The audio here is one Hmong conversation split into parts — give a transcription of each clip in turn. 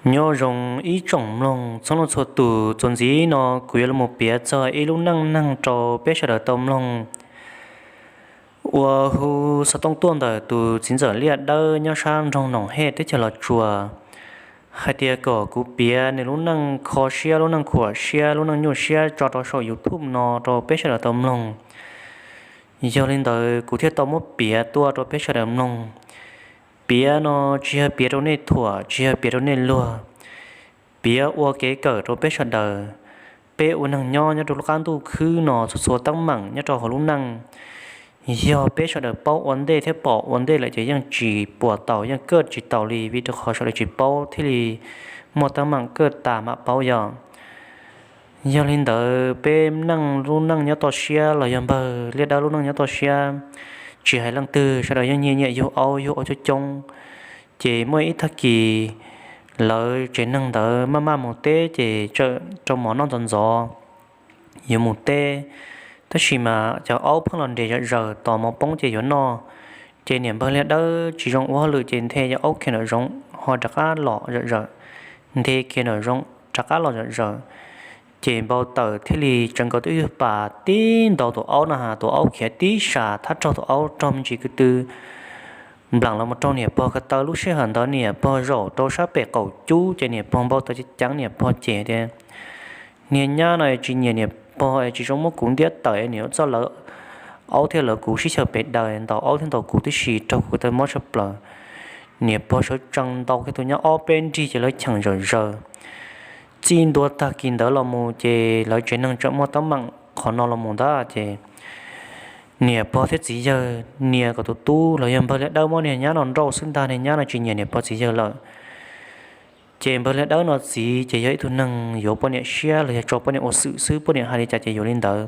Nyob zoo ib tsoom mloog txhua leej txhua tus, txuas ntxiv no kuv yuav los piav txog ib lub neej neeg rau peb sawv daws tau mloog. Uas hu xov tooj tuaj ntawm tus txiv ntxawm liaj dawb nyob sab nroog Noom Hej teb chaws Los Tsuas, hais tias kom kuv piav nws lub neej kho siab, lub neej khuam siab, lub neej nyuaj siab tso rau saum YouTube no rau peb sawv daws tau mloog. Yog li ntawd kuv thiaj tau muab piav tuaj rau peb sawv daws mloog. Piav no tsis yog piav rau nej thuam, tsis yog piav rau nej luag, piav ua kev kawm rau peb sawv daws. Peb ua neeg nyob nyob rau lub qab ntuj khwb no txhua txhua teeb meem nyob rau hauv lub neej, yog peb sawv daws paub ua ntej thiab pom ua ntej lawm ces yeej tsis puas taus, yeej kaj tsis taus li, vim rau qhov sawv daws tsis paub thiaj li muaj teeb meem kaj tas mam paub yog. Yog li ntawd peb neej lub neej nyob toj siab los yog npawg liaj dawb lub neej nyob toj siab, tsis hais leej twg sawv daws yeej nyiam nyiam yug aub, yug aub coob coob. Ces muaj ib tag kis lawv tsev neeg ntawd maj maj mus teb ces tseem rau mov noj ntxov ntxov yuav mus teb, tab sis mas cov aub pheej los nres zom zaws, tos mov poob ces yuav noj. Ces niam npawg liaj dawb tsis zoo ua hauj lwm ces nthe cov aub khiav nraum zoov ho rov qab los zom zaws, nthe khiav nraum zoov rov qab los zom zaws. Ces npau taws thiaj li tseem nkaus twb ywg pas tib ntaus tus aub no, tus aub khiav tib sas thab raug tus aub raug me ntsis kwv tw nplaim los mus raug niam pog ko taw. Lub sij hawm ntawd niam pog zaum rau sab pem qaum cub ces niam pog npau taws ceev ceev, niam pog cem tias, niag nyab no tsis nyiam niam pog es tsis zoo muab kuv ntiab tawm, niam ua txoj lawv aub thiab lawv kuv sib xyaw pes daws, ntaus aub thiab ntaus kuv tib si, raug kuv tau mob tshaj plaws. Niam pog sawv tsees ntaus kiag tus nyab ob peb nrig ces lawv cheem zom zaws. Txij ntua tag kis ntawd los mus ces lawv tsev neeg tseem muaj teeb meem qhov no los mus ntag ces niam pog thiab txiv yawg nias kom tus tub los yog npawg liaj dawb muab niag nyab no nrauj xwb ntag, niag nyab no tsis nyiam niam pog txiv yawg lawm. Ces npawg liaj dawb no txiv ces yog ib tug neeg yuav poj niam siab los yog tso poj niam ua xwm xwb, poj niam hais li cas ces yuav li ntawd.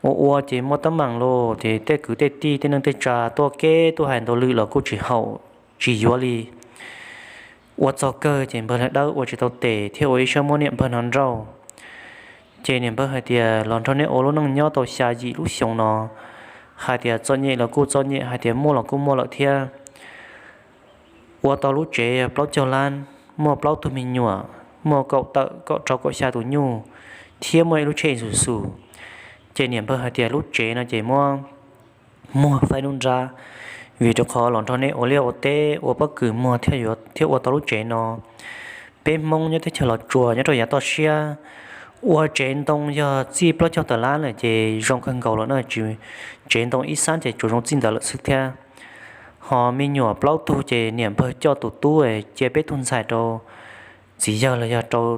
Ua ua ces muaj teeb meem los ces tej kwv tej tij tej neej tej tsav tuaj keb tuaj hais ntau lwm los kuj tsis haum, tsis yuav li. Ua txog kawg ces npawg liaj dawb ua tsis tau tes thiab ua ib siab muab niam npawg no nrauj. Ces niam npawg hais tias los nrog neb ua lub neej nyob tau xya yim lub xyoo no, hais tias txom nyem los kuj txom nyem, hais tias muaj los kuj muaj lawm thiab. Ua tau lub tsev plaub caug lab, muaj plaub tug me nyuam, muaj kaum tawm kaum rau kaum xya tus nyuj, thiab muaj ib lub tsheb Isuzu. Ces niam npawg hais tias lub tsev no ces muab muag faib nruab nrab, vim rau qhov los nrog neb ua liaj ua teb ua pob kws muag thiaj ua tau lub tsev no. Peb Hmoob nyob teb chaws Los Tsuas nyob rau yav toj siab, ua tsev ntoo yog txij plaub caug tawm lab lawm ces zoo kawg nkaus lawm na, tsev ntoo ib xab ces tsuas zoo txij ntawd lawm xwb thiab. Ho me nyuam plaub tug ces niam npawg coj tus tub cia peb tug ntxhais rau txiv yawg los yog rau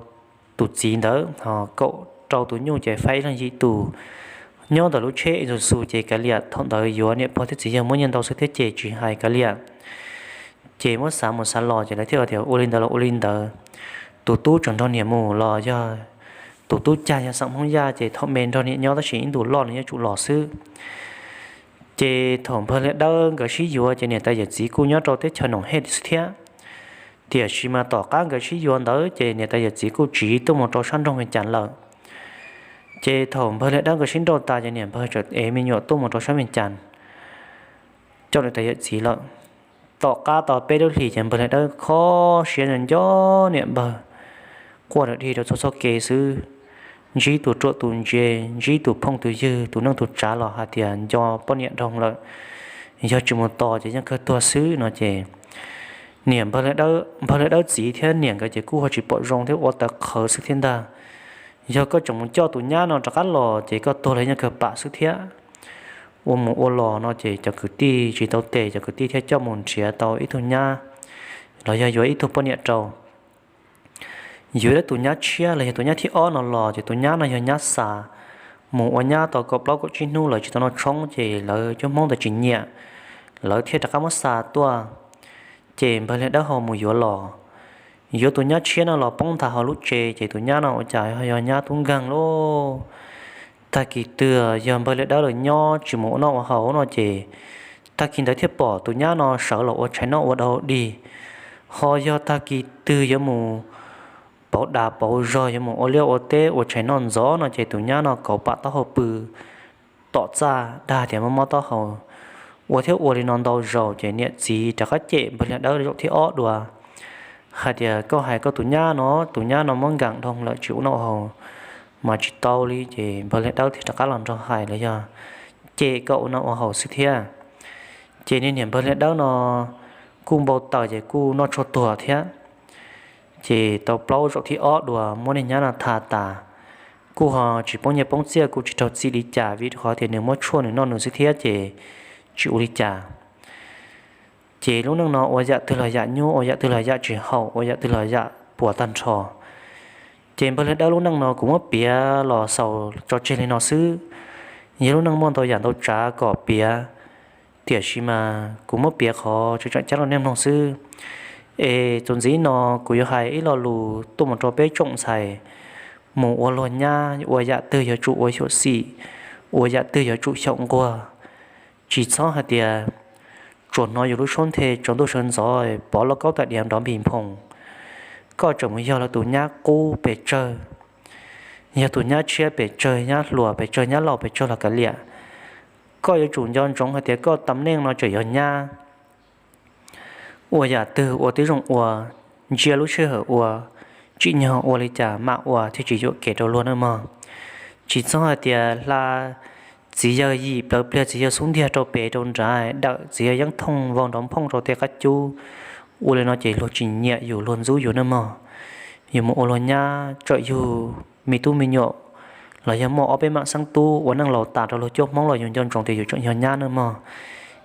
tus txiv ntawd, ho kaum rau tus nyuj ces faib ib leeg yim tus. Nyob ntawm lub tsheb Isuzu ces kav liam, thaum ntawd yuav niam pog thiab txiv yawg muab nyiaj ntau xwb thiab ces tsis hais kav liam. Ces muab xav mus xav los ces lawv thiaj tias ua li ntawd los ua li ntawd. Tus tub tseem nrog niam mus los yog tus tub cag yog xeem Hmoob Yaj ces thaum me nrog niam nyob tab sis ib ntus loj nws yuav tsum los xwb. Ces thaum npawg liaj dawb nkawd sib yuav ces niam tais yawm txiv kuj nyob rau teb chaws Noom Hej xwb thiab. Tiam sis mas tom qab nkawd sib yuav ntawd ces niam tais yawm txiv kuj tsiv tuaj mus rau sab nroog Vees Cas lawm. Ces thaum npawg liaj dawb nkawd sib nrauj tas ces niam npawg txawm ev me nyuam tuaj mus rau sab Vees Cas coj niam tais yawm txiv lawm. Tom qab tau peb lub hlis ces npawg liaj dawb kho siab nco niam npawg, quaj dawm dig rau txhua txoj kev xwb, ntsib tus ruam tus ntse, ntsib tus phooj tus ywg, tus neej tus tsav los hais tias nco poj niam dhau lawm, yog tsis mus tos ces yeej kawg tuag xwb no ces niam npawg liaj dawb txiv thiab niam nkawd ces kuj ho tsis pom zoo thiab ua tawv qhawv xwb thiab ntag. Yog koj tseem mus coj tus nyab no rov qab los ces koj tuag los yeej kawg pam xwb thiab. Ua mus ua los no ces cov kwv tij tsis tau tes, cov kwv tij thiaj coj mus nrhiav tau ib tug nyab los yog yuav ib tug poj niam rau. Yuav tus nyab tshiab los yog tus nyab thib ob no los ces tus nyab no yog nyab xa, mus ua nyab tau kaum plaub kaum tsib hnub lawv tsis tau noj tshoob ces lawv cov Hmoob ntawd tsis nyiam, lawv thiaj rov qab muab xa tuaj. Ces npawg liaj dawb ho mus yuav los, yuav tus nyab tshiab no los poob nthav hauv lub tsev ces tus nyab no ua cas yog nyab tub nkeeg lauj. Tag kis twg yog npawg liaj dawb lawv nyob tsis mus ua noj ua haus no ces tag kis ntawd thiaj pom tus nyab no sawv los ua tshais noj ua dog dig. Ho yog tag kis twg yuav mus pauv dag pauv zog, yuav mus ua liaj ua teb ua tshais noj ntxov no ces tus nyab no kauv pam taub hau pw tom txaj dag tias mob mob taub hau. Ua thiab ua li no ntau zaus ces niam txiv rov qab cem npawg liaj dawb zaum thib ob dua, hais tias koj hais koj tus nyab no, tus nyab no muab nkaam dhau lawm tsis ua noj ua haus mas tsis tau li. Ces npawg Liag Dawb thiaj rov qab los nrog hais los yog cem koj ua noj ua haus xwb thiab. Ces niag niam npawg Liag Dawb no kuj npau taws ces kuj noj tshuaj tuag thiab. Ces tau plaub zaum thib ob dua muab niag nyab no tha tas, kuj ho tsis poob nyiaj poob txiaj, kuj tsis raug txim li cas vim qhov tias nws muab tshuaj nws noj nws xwb thiab ces tsis ua li cas. Ces lub neej no ua yam twg los yam nyuaj, ua yam twg los yam tsis haum, ua yam twg los yam puas tag nrho. Ces npawg Liag Dawb lub neej no kuv muab piav los xaus tso tseg li no xwb. Yog lub neej muaj ntau yam ntau tsav kom piav, tiam sis mas kuv muab piav qhov tseem ceeb rau nej mloog xwb. Es txuas ntxiv no kuv yuav hais ib lo lus tuaj mus rau peb tsoom ntxhais mus ua luag nyab, ua yam twg yuav tsum ua xyaum xim, ua yam twg yuav tsum xyaum nquag. Tsis txhob hais tias tsuas hnov yus lub suab nthe tsaus ntuj sawv ntxov pov lauj kaub tais diav nrov npis nphoo, koj tseem mus yog lawv tus nyab qub pes tsawg, yog tus nyab tshiab pes tsawg, nyab hluas pes tsawg, nyab laus pes tsawg los kav liam, koj yuav tsum nco ntsoov hais tias koj tam neej no tseem yog nyab. Ua yam twg ua tib zoo ua, ntsia lub sij hawm ua, tsim nyog ua li cas mam ua thiaj tsis yuam kev rau luag nawb mog. Tsis txhob hais tias hla txiv yawg yim plawv pliag txiv yawg xub ntiag rau pem rau nrad, dawm txiv yawg yeeb thooj vau nrov nphooj rau tej qab cub. Ua li no ces luag tsis nyiam yus, luag ntxub yus nawb mog. Yus mus ua luag nyab txawm yug me tub me nyuam los yog muaj ob peb mam xeeb tub, ua neej laus tas rau luag cuab Hmoob los yus nco ntsoov tias yus tseem yog nyab nawb mog.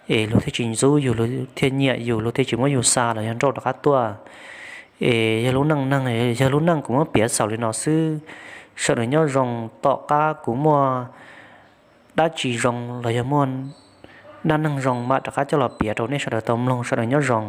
Es luag thiaj tsis ntxub yus, luag thiaj nyiam yus, luag thiaj tsis muab yus xa los yog nrauj rov qab tuaj. Es yog lub neej neeg, yog lub neej kuv muab piav xaus li no xwb. Sawv daws nyob zoo, tom qab kuv muaj dab tsi zoo los yog muaj dab neeg zoo mam rov qab coj los piav rau nej sawv daws tau mloog. Sawv daws nyob zoo.